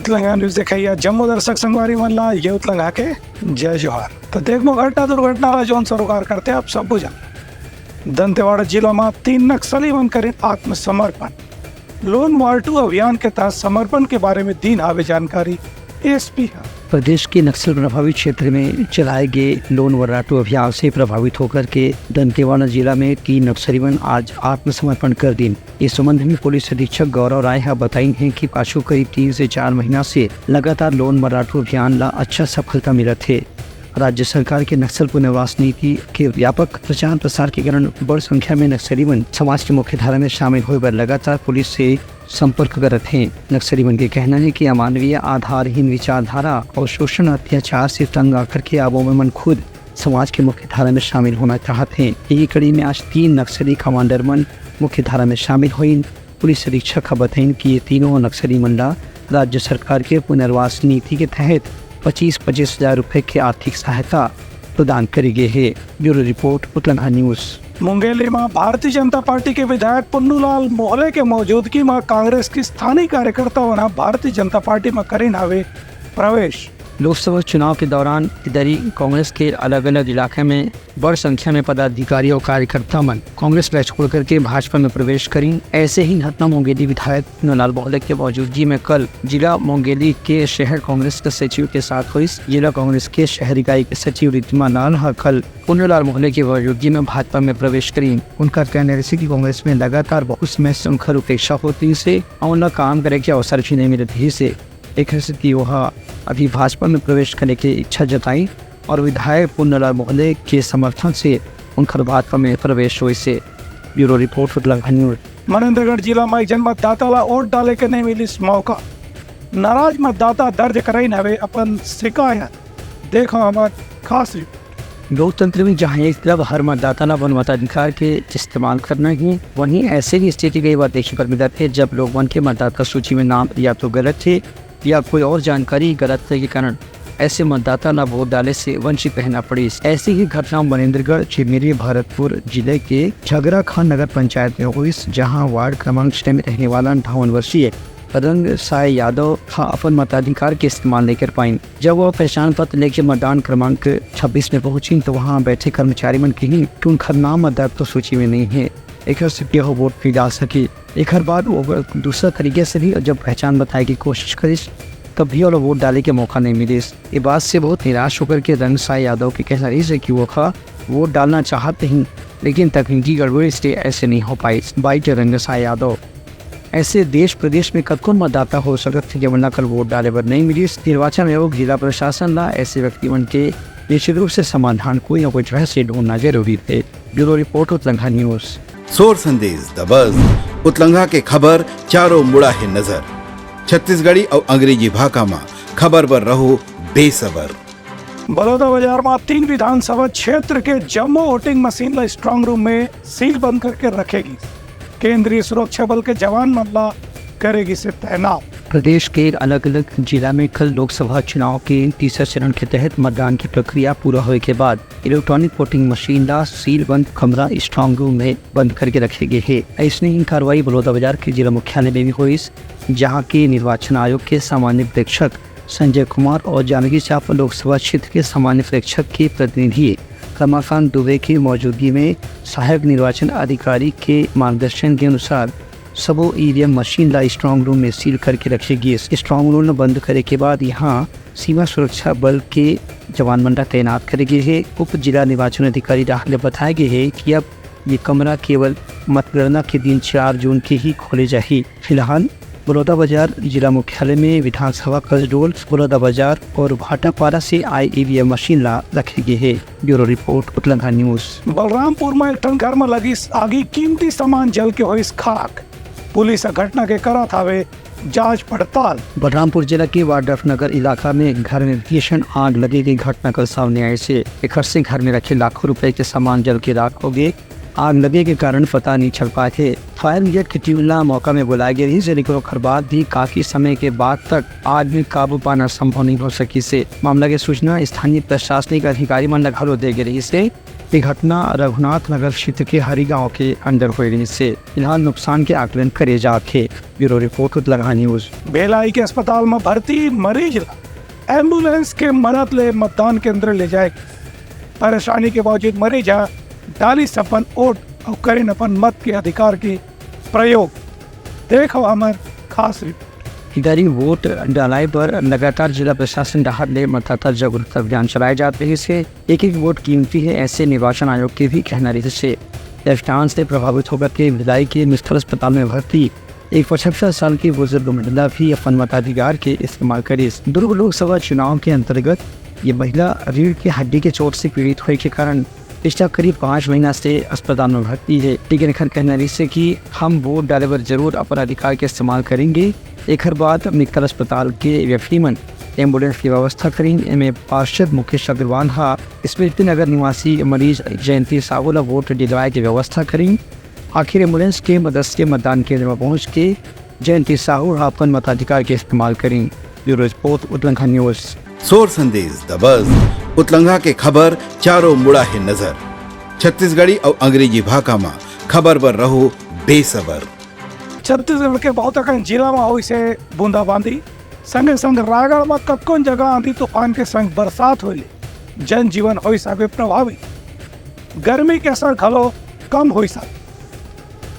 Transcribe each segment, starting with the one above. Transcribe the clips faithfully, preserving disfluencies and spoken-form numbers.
उतलंगा news देखइया जम्मो दर्शक संगवारी मन ला ये उतलंगा के जय जोहार। तो देखबो घटना दुर्घटना ला जौन सरोकार करथे आप सबो झन। दंतेवाड़ा जिला म तीन नक्सली मन करिन आत्मसमर्पण। लोन वार टू अभियान के तहत समर्पण के बारे में दीन हावे जानकारी एसपी ह। प्रदेश के नक्सल प्रभावित क्षेत्र में चलाए गे लोन वर्राटू अभियान से प्रभावित होकर के दंतेवाड़ा जिला में तीन नक्सली मन आज आत्मसमर्पण कर दीन। इस संबंध में पुलिस अधीक्षक गौरव राय ह बताइन हे कि पाछू करीब तीन से चार महीना से लगातार लोन वर्राटू अभियान ला अच्छा सफलता मिलत हे। राज्य सरकार के नक्सल पुनर्वास नीति के व्यापक प्रचार प्रसार के कारण बड़ संख्या में नक्सली मन समाज के मुख्य धारा में शामिल होए बर लगातार पुलिस से संपर्क करत हें। नक्सली मन के कहना हे कि अमानवीय, आधारहीन विचारधारा अउ शोषण अत्याचार से तंग आकर के अब ओमन खुद समाज के मुख्य धारा में शामिल होना चाहत हें। यही कड़ी में आज तीन नक्सली कमांडर मन मुख्य धारा में शामिल होइन। पुलिस अधीक्षक ह बताइन कि ये तीनों नक्सली मन ला राज्य सरकार के पुनर्वास नीति के तहत पच्चीस पच्चीस हजार रुपए के आर्थिक सहायता प्रदान करे गे हे। Bureau report, Utlanga news. Mungeli म भारतीय जनता पार्टी के विधायक पुन्नूलाल मोहले के मौजूदगी म कांग्रेस के स्थानीय कार्यकर्ता मन ह भारतीय जनता पार्टी म करिन हावे प्रवेश। लोकसभा चुनाव के दौरान इधर ही कांग्रेस के अलग-अलग इलाके में बड़ संख्या में पदाधिकारी और कार्यकर्ता मन कांग्रेस ला छोड़ करके भाजपा में प्रवेश करीन। ऐसे ही घटना मुंगेली विधायक पुन्नूलाल मोहले के मौजूदगी में कल जिला मुंगेली के शहर कांग्रेस के सचिव के साथ हुई। जिला कांग्रेस के शहर इकाई के सचिव रिद्धिमा लाल ह कल पुन्नूलाल मोहले के मौजूदगी में भाजपा में प्रवेश करीन। उनका कहना रहिस कि कांग्रेस में लगातार बहुत समय से उनकर उपेक्षा होत रहिस हे और उनला काम करे के अवसर भी नहीं मिलत रहिस हे। एखर सेती ओहा अभी भाजपा में प्रवेश करे के इच्छा जताई और विधायक पुन्नूलाल मोहले के समर्थन से उनकर भाजपा में प्रवेश होइस हे। Bureau report, Utlanga news. Manendragarh जिला म एक झन मतदाता ला वोट डाले के नहीं मिलिस मौका। नाराज मतदाता दर्ज कराइन हवे अपन शिकायत। देखो हमर खास रिपोर्ट। लोकतंत्र में जहां एक तरफ हर मतदाता ला अपन मताधिकार के इस्तेमाल करना ही, वहीं ऐसे भी स्थिति कई बार देखे बर मिलत हे, जब लोग मन के मतदाता सूची में नाम या तो गलत हे या कोई और जानकारी गलत होए के कारण ऐसे मतदाता ला वोट डाले से वंचित रहना पड़िस। ऐसी ही घटना मनेंद्रगढ़, चिमेरी, भरतपुर जिले के झगरा खान नगर पंचायत में होइस, जहां वार्ड क्रमांक छह में रहने वाला अंठावन वर्षीय रंग साय यादव हा अपन मताधिकार के इस्तेमाल नइ कर पाइन। जब वो पहचान पत्र लेके मतदान क्रमांक छब्बीस में पहुंचिन, तो वहां बैठे कर्मचारी मन कहिन कि उनकर नाम मतदाता सूची में नहीं है, एकर सेती वो वोट नइ डाल सके। एकर बाद वो दूसरा तरीके से भी जब पहचान बताए की कोशिश करिस, तब भी ओला वोट डाले के मौका नहीं मिलिस। ये बात से बहुत निराश होकर के रंग साय यादव के कहना रहिस हे कि वो खा वोट डालना चाहत रहिन, लेकिन तकनीकी गड़बड़ी से ऐसे नहीं हो पाइस। बाइट रंग साय यादव। ऐसे देश प्रदेश में कतको मतदाता हो सकत हे, जेमन ला कल वोट डाले बर नहीं मिलिस। निर्वाचन आयोग, जिला प्रशासन ला ऐसे व्यक्ति मन के निश्चित रूप से समाधान कोई ना कोई तरह से ढूंढना जरूरी हे। Bureau report, Utlanga news. सोर संदेश दबस, उतलंगा के खबर चारों मुड़ा हे नजर। छत्तीसगढ़ी अउ अंग्रेजी भाखा म खबर बर रहो बेसबर। बलौदाबाजार म तीन विधानसभा क्षेत्र के जम्मो वोटिंग मशीन ला स्ट्रांग रूम में सील बंद करके रखे गिस। केंद्रीय सुरक्षा बल के जवान मन ला करे गिस हे तैनात। प्रदेश के अलग-अलग जिला में कल लोकसभा चुनाव के तीसरा चरण के तहत मतदान की प्रक्रिया पूरा होए के बाद इलेक्ट्रॉनिक वोटिंग मशीन ला सील बंद कमरा स्ट्रांग रूम में बंद करके रखे गे हे। अइसने ही कार्रवाई बलौदाबाजार के जिला मुख्यालय में भी होइस, जहां के निर्वाचन आयोग के सामान्य प्रेक्षक संजय कुमार और जांजगीर चांपा लोकसभा क्षेत्र के सामान्य प्रेक्षक के प्रतिनिधि रमाकांत दुबे के मौजूदगी में सहायक निर्वाचन अधिकारी के मार्गदर्शन के अनुसार सबो ईवीएम मशीन ला स्ट्रांग रूम में सील करके रखे गिस। स्ट्रांग रूम ला बंद करे के बाद यहाँ सीमा सुरक्षा बल के जवान मन ला तैनात करे गे हे। उप जिला निर्वाचन अधिकारी राह ले बताए गे हे कि अब ये कमरा केवल मतगणना के दिन चार जून के ही खोले जाही। फिलहाल बलौदाबाजार जिला मुख्यालय में विधानसभा कसडोल, बलौदाबाजार और भाटापारा से आए ईवीएम मशीन ला रखे गे हे। Bureau report, Utlanga news. Balrampur में एक ठन घर में लगिस आगी, कीमती सामान जल के होइस खाक। पुलिस ह घटना के करत हावे जांच पड़ताल। बलरामपुर जिला के वाड्रफनगर इलाका में एक घर में भीषण आग लगे के घटना कल सामने आइस हे। एखर से घर में रखे लाखों रुपए के सामान जल के राख हो गे। आग लगे के कारण पता नहीं चल पाए हे। फायर ब्रिगेड के टीम ला मौका में बुलाए गे रहिस, लेकिन ओखर बाद भी काफी समय के बाद तक आग में काबू पाना संभव नहीं हो सकिस हे। मामला के सूचना स्थानीय प्रशासनिक अधिकारी मन ला घलो दे गे रहिस हे। ये घटना रघुनाथ नगर क्षेत्र के हरी गांव के अंदर होए रहिस हे। फिलहाल नुकसान के आकलन करे जात हे। Bureau report, Utlanga news. Bhilai के अस्पताल म भर्ती मरीज ल एम्बुलेंस के मदद ले मतदान केंद्र ले जाए। परेशानी के बावजूद मरीज ह डालिस अपन वोट अउ करिन अपन मत के अधिकार के प्रयोग। देखव हमर खास रिपोर्ट। इधर ही वोट डालय बर लगातार जिला प्रशासन डहार ले मतदाता जागरूकता अभियान चलाए जात रहिस हे। एक एक वोट कीमती हे, ऐसे निर्वाचन आयोग के भी कहना रहिस हे। इस कांड से प्रभावित होकर के भिलाई के मित्तल अस्पताल में भर्ती एक पचहत्तर साल की बुजुर्ग महिला भी अपन मताधिकार के इस्तेमाल करिस। दुर्ग लोकसभा चुनाव के अंतर्गत ये महिला रीढ़ की हड्डी के चोट से पीड़ित होए के कारण पिछला करीब पाँच महीना से अस्पताल में भर्ती हे, लेकिन एखर कहना रहिस हे कि हम वोट डाले बर जरूर अपन अधिकार के इस्तेमाल करेंगे। एखर बाद मित्तल अस्पताल के व्यक्ति मन एम्बुलेंस की व्यवस्था करिन। एमे पार्षद मुकेश अग्रवाल हा स्मृति नगर निवासी मरीज जयंती साहू ला वोट दिलवाए के व्यवस्था करिन। आखिर एम्बुलेंस के मदद से मतदान केंद्र में पहुंच के जयंती साहू हा अपन मताधिकार के इस्तेमाल करिन। Bureau report, Utlanga news. सोर संदेश दबस, उतलंगा के खबर चारों मुड़ा हे नजर। छत्तीसगढ़ी अउ अंग्रेजी भाखा म खबर बर रहो बेसबर। छत्तीसगढ़ के बहुत अकन जिला म होइस हे बूंदाबांदी, संगे संग रायगढ़ म कतकोन जगह आंधी तूफान के संग बरसात होए ले जनजीवन होइस हवे प्रभावित। गर्मी के असर घलो कम होइस हवे।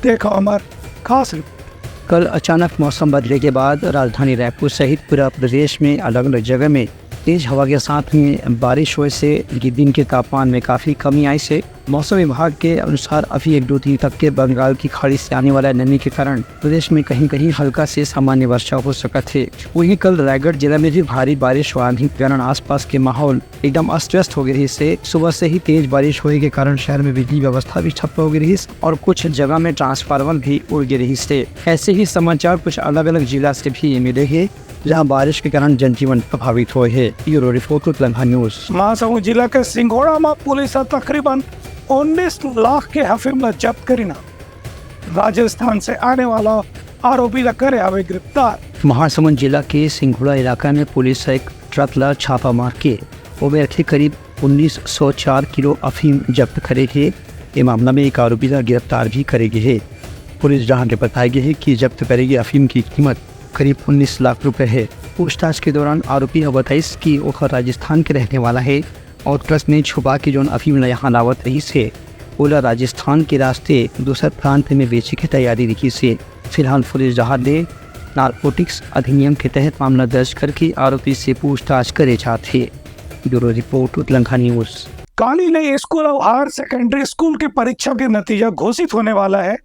देखो हमर खास रिपोर्ट। कल अचानक मौसम बदले के बाद राजधानी रायपुर सहित पूरा प्रदेश में अलग-अलग जगह में तेज हवा के साथ में बारिश होए से दिन के तापमान में काफी कमी आइस हे। मौसम विभाग के अनुसार अभी एक दो दिन तक के बंगाल की खाड़ी से आने वाला नमी के कारण प्रदेश में कहीं-कहीं हल्का से सामान्य वर्षा हो सकत हे। वहीं कल रायगढ़ जिला में भी भारी बारिश व आंधी के कारण आसपास के माहौल एकदम अस्त व्यस्त हो गे रहिस हे। सुबह से ही तेज बारिश होए के कारण शहर में बिजली व्यवस्था भी ठप्प हो गे रहिस और कुछ जगह में ट्रांसफार्मर भी उड़ गे रहिस हे। ऐसे ही समाचार कुछ अलग-अलग जिला से भी मिले हे, जहां बारिश के कारण जनजीवन प्रभावित होए हे। Bureau report, Utlanga news. Mahasamund जिला के सिंघोड़ा म पुलिस ह तकरीबन उन्नीस लाख के अफीम ल जब्त करिन। राजस्थान से आने वाला आरोपी ल करे हवे गिरफ्तार। महासमुंद जिला के सिंघोड़ा इलाका में पुलिस ह एक ट्रक ल छापा मार के ओमे रखे करीब उन्नीस सौ चार किलो अफीम जब्त करे हे। ये मामला में एक आरोपी ल गिरफ्तार भी करे गे हे। पुलिस डहार ले बताए गे हे कि जब्त करे गे अफीम की कीमत करीब उन्नीस लाख रुपए हे। पूछताछ के दौरान आरोपी ह बताइस कि ओह राजस्थान के रहने वाला हे और ट्रक में छुपा के जोन अफीम ल यहाँ लावत रहिस हे, ओला राजस्थान के रास्ते दूसर प्रांत में बेचे के तैयारी रहिस हे। फिलहाल पुलिस डहार ले नारकोटिक्स अधिनियम के तहत मामला दर्ज करके आरोपी से पूछताछ करे जात हे। Bureau report, Utlanga news. काली ले स्कूल अउ हायर सेकेंडरी स्कूल के परीक्षा के नतीजा घोषित होने वाला है।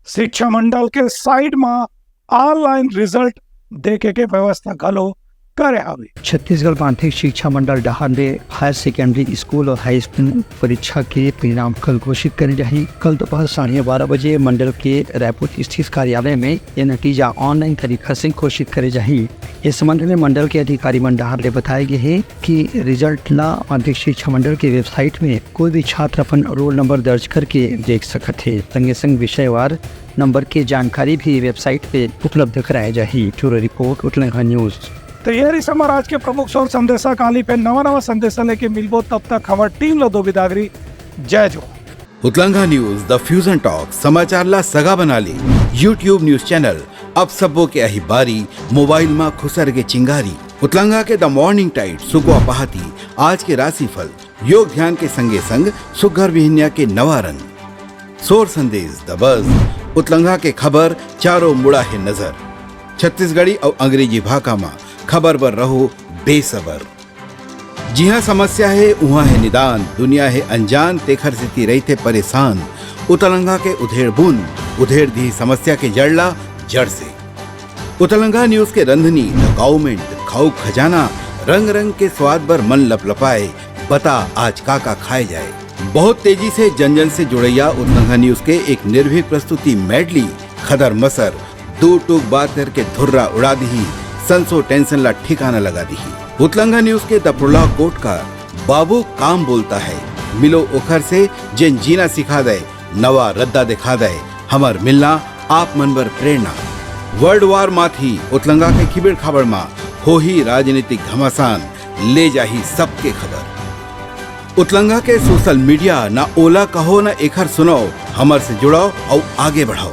शिक्षा मंडल के साइट म ऑनलाइन रिजल्ट देखे के व्यवस्था घलो करे हावे। छत्तीसगढ़ माध्यमिक शिक्षा मंडल डहार ले हायर सेकेंडरी स्कूल और हाई स्कूल परीक्षा के परिणाम कल घोषित करे जाही। कल दोपहर साढ़े बारह बजे मंडल के रायपुर स्थित कार्यालय में ये नतीजा ऑनलाइन तरीका से घोषित करे जाही। इस संबंध में मंडल के अधिकारी मन डहार ले बताए गे हे कि रिजल्ट ला माध्यमिक शिक्षा मंडल के वेबसाइट में कोई भी छात्र अपन रोल नंबर दर्ज करके देख सकत हे। संगे संग विषयवार नंबर के जानकारी भी वेबसाइट पे उपलब्ध कराए जाही। Bureau report, Utlanga news. तो ये रहिस हमर आज के प्रमुख सोर संदेशा। काली पे नवा नवा संदेशा लेके मिलबो, तब तक हमर टीम ला दो बिदागरी। जय जोहार। उतलंगा न्यूज, द फ्यूजन टॉक, समाचार ला सगा बना ले। YouTube न्यूज चैनल, अब सबो के आही बारी, मोबाइल मा खुसर के चिंगारी। उतलंगा के द मॉर्निंग टाइड, सुकवा पहाती, आज के राशिफल, योग ध्यान के संगे संग सुग्घर बिहनिया के नवा रंग। सोर संदेश, द बज, उतलंगा के खबर, चारों मुड़ा हे नजर। छत्तीसगढ़ी अउ अंग्रेजी भाखा मा खबर बर रहो बेसबर। जिहां समस्या हे, उहां हे निदान, दुनिया हे अनजान, तेखर सेती रहिथे परेशान। उतलंगा के उधेड़ बुन, उधेड़ दिही समस्या के जड़ ला जड़ से। उतलंगा न्यूज के रंधनी, द गाउमेंट, खाऊ खजाना, रंग रंग के स्वाद बर मन लपलपाए, बता आज का का खाए जाए। बहुत तेजी से जन जन से जुड़ैया उतलंगा न्यूज के एक निर्भीक प्रस्तुति मेडली, खदर मसर, दू टूक बात करके धुर्रा उड़ा दिही, संसो टेंशन ला ठिकाना लगा दिही। उतलंगा न्यूज के द प्रोलॉग कोट का बाबू काम बोलता है, मिलो ओखर से जेन जीना सिखा दे, नवा रद्दा दिखा दे, हमर मिलना आप मन बर प्रेरणा। वर्ल्ड वार माथी उतलंगा के खिबेड़ खाबड़ मा होही राजनीतिक घमासान, ले जाही सबके खबर। उतलंगा के सोशल मीडिया, ना ओला कहो, ना एखर सुनो। हमर से जुड़ो अउ आगे बढ़ो।